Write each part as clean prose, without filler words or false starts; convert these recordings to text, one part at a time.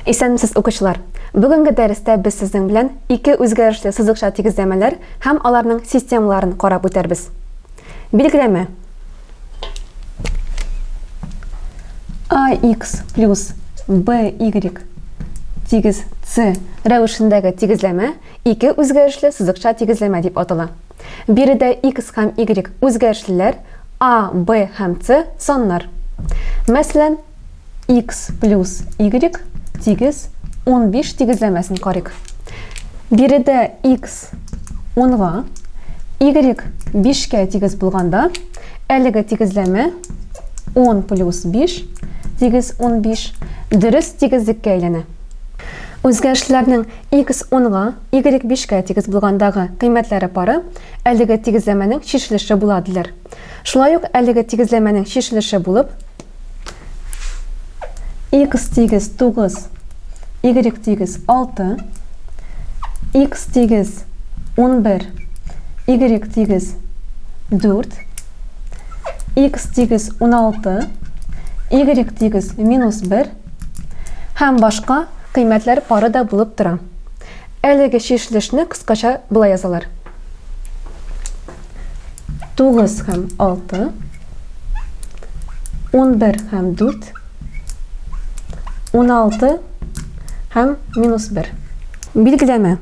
Исәнмесез, укучылар! Бүгенге дәрестә без сезнең белән ике үзгәрешле сызыкча тигезләмәләр һәм аларның системаларын карап үтәрбез. Билгеләмә. AX плюс BY тигез C рәвешендәге тигезләмә ике үзгәрешле сызыкча тигезләмә дип атала. Биредә X һәм Y үзгәрешлеләр, A, B һәм C саннар. Мәсәлән, X плюс Y тигез 15 тигезләмәсен карыйк. Биредә X 10-га, Y 5-кә тигез булганда, әлеге тигезләмә 10 плюс 5 тигез 15 дөрес тигезлеккә әйләнә. Үзгәрешләрнең X 10-га, Y 5-кә тигез булгандагы кыйммәтләре пары әлеге тигезләмәнең чишелеше була диләр. Шулай ук әлеге тигезләмәнең чишелеше булып X тигез 9, Y тигез 6, X тигез 11, Y тигез 4, X тигез 16, Y тигез минус 1 һәм башка кыйммәтләр пары да булып тора. Әлеге чишелешне кыскача болай язалар. 9 һәм 6, 11 һәм 4, 16 һәм минус 1. Билгеләмә.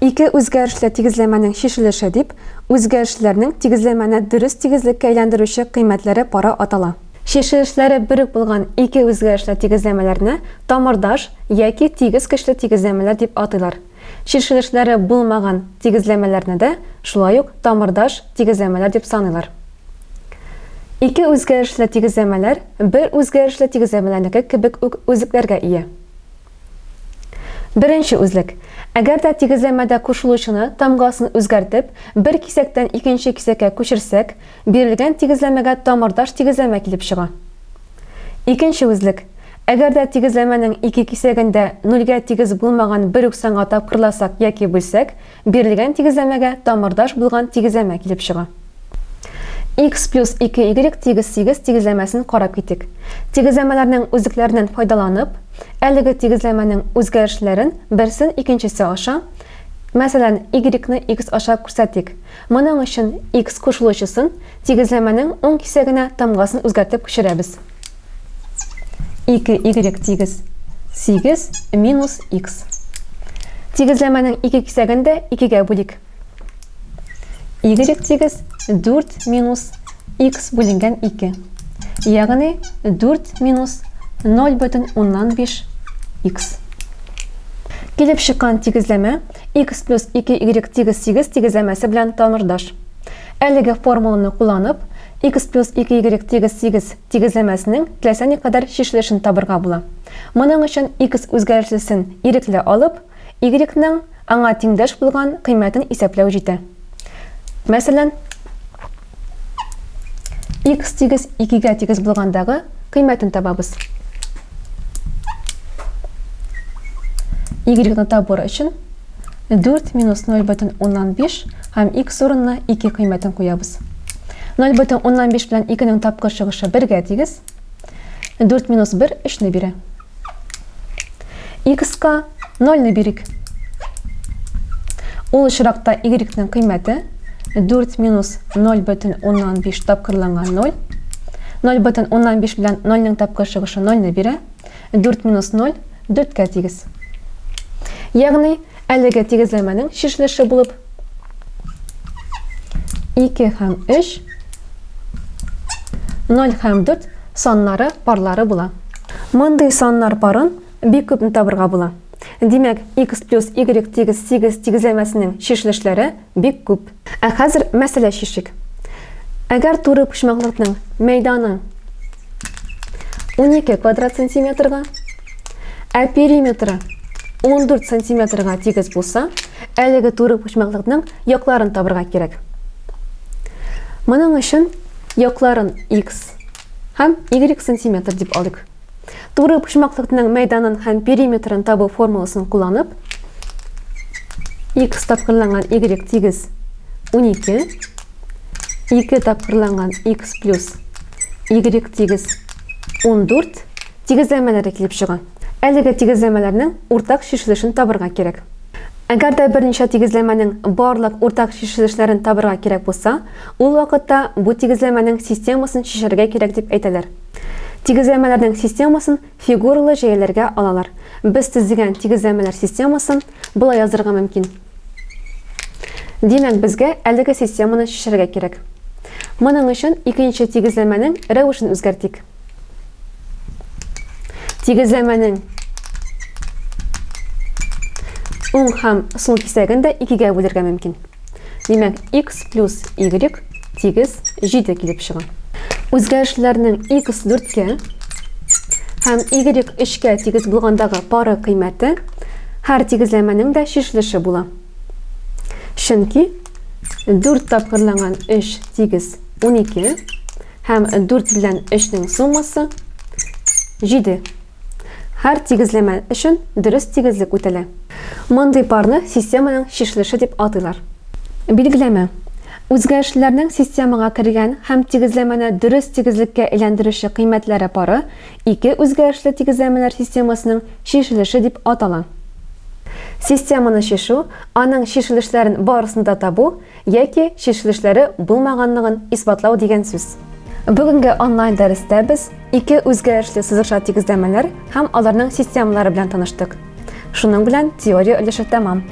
Ике үзгәрешле тигезләмәнең чишелеше дип, үзгәрешләрнең тигезләмәне дөрес тигезлеккә әйләндерүче кыйммәтләре пары атала. Чишелешләре бер үк булган ике үзгәрешле тигезләмәләрне тамырдаш яки тигез көчле тигезләмәләр дип атыйлар. Чишелешләре булмаган тигезләмәләрне дә шулай ук тамырдаш тигезләмәләр дип саныйлар. Ике үзгәрешле тигезләмәләр бер үзгәрешле тигезләмәләрнеке кебек үк үзлекләргә ия. Беренче үзлек. Әгәр дә тигезләмәдә кушылучыны тамгасын үзгәртеп, бер кисәктән икенче кисәккә күчерсәк, бирелгән тигезләмәгә тамырдаш тигезләмә килеп чыга. Икенче үзлек. Әгәр дә тигезләмәнең ике кисәген дә нульгә тигез булмаган бер үк санга тапкырласак яки бүлсәк, бирелгән тигезләмәгә тамырдаш булган тигезләмә килеп чыга. X плюс 2y тигез 8 тигезләмәсен карап китик. Тигезләмәләрнең үзлекләреннән файдаланып, әлеге тигезләмәнең үзгәрешләрен берсен икенчесе аша, мәсәлән, y-ны x аша күрсәтик. Моның өчен x кушылучысын тигезләмәнең уң кисәгенә тамгасын үзгәртеп күчерәбез. 2y тигез 8 минус x. Тигезләмәнең ике кисәген дә 2-гә бүлик. Y тигез 4 минус x бүленгән 2. Ягъни 4 минус 0,5 x. Килеп чыккан тигезләмә x плюс 2y тигез 8 тигезләмәсе белән тамырдаш. Әлеге формуланы кулланып, x плюс 2y тигез 8 тигезләмәсенең теләсә никадәр чишелешен табырга була. Моның өчен x үзгәрешлесен ирекле алып, Y-ның аңа тиңдәш булган кыйммәтен исәпләү җитә. Мәсәлән, x тигез 2-гә тигез булгандагы кыйммәтен табабыз. Y-ны табу өчен 4 минус 0,5 һәм x урынына 2 кыйммәтен куябыз. 0,5 белән 2-нең тапкыр чыгышы 1-гә тигез. 4 минус 1 3-не бирә. X-ка 0-ны бирик. Ул очракта Y-ның кыйммәте 4 минус 0,5 тапкырланган 0. 0,5 белән 0-ның тапкыр чыгышы 0-ны бирә. 4 минус 0 4-кә тигез. Ягъни, әлеге тигезләмәнең чишелеше булып 2 һәм 3, 0 һәм 4 саннары парлары була. Мондый саннар парын бик күпне табырга була. Димәк, x плюс y тигез 8 тигезләмәсенең чишелешләре бик күп. Ә хәзер мәсьәлә чишик. Әгәр туры почмаклыкның мәйданы 12 квадрат сантиметрга, ә периметры 14 сантиметрга тигез булса, әлеге туры почмаклыкның якларын табырга кирәк. Моның өчен якларын x һәм y сантиметр дип алыйк. Туры почмаклыкның мәйданын һәм периметрын табу формуласын кулланып, x тапкырланган y тигез 12, 2 тапкырланган x плюс y тигез 14 тигезләмәләре килеп чыга. Әлеге тигезләмәләрнең уртак чишелешен табырга кирәк. Әгәр дә берничә тигезләмәнең барлык уртак чишелешләрен табырга кирәк булса, ул вакытта бу тигезләмәнең системасын чишәргә кирәк дип әйтәләр. Тигезләмәләрнең системасын фигуралы җәяләргә алалар. Без төзегән тигезләмәләр системасын болай язырга мөмкин. Димәк, безгә әлеге системаны чишәргә кирәк. Моның өчен икенче тигезләмәнең рәвешен үзгәртик. Тигезләмәнең уң һәм сул кисәген дә икегә бүлергә мөмкин. Димәк, x плюс y тигез 7 килеп чыга. Үзгәрешләрнең x 4-кә һәм y 3-кә тигез булгандагы пары кыйммәте һәр тигезләмәнең дә чишелеше була. Чөнки 4 тапкырланган 3 тигез 12 һәм 4 белән 3-нең суммасы 7. Һәр тигезләмә өчен дөрес тигезлек үтәлә. Мондый парны системаның чишелеше дип атыйлар. Билгеләмә. Үзгәрешләрнең системага кергән һәм тигезләмәне дөрес тигезлеккә әйләндерүче кыйммәтләре пары ике үзгәрешле тигезләмәләр системасының чишелеше дип атала. Системаны чишү, аның чишелешләрен барысын да табу яки чишелешләре булмаганлыгын исбатлау дигән сүз. Бүгенге онлайн дәрестә без ике үзгәрешле сызыкча тигезләмәләр һәм аларның системалары белән таныштык. Шуның белән теория өлеше тәмам.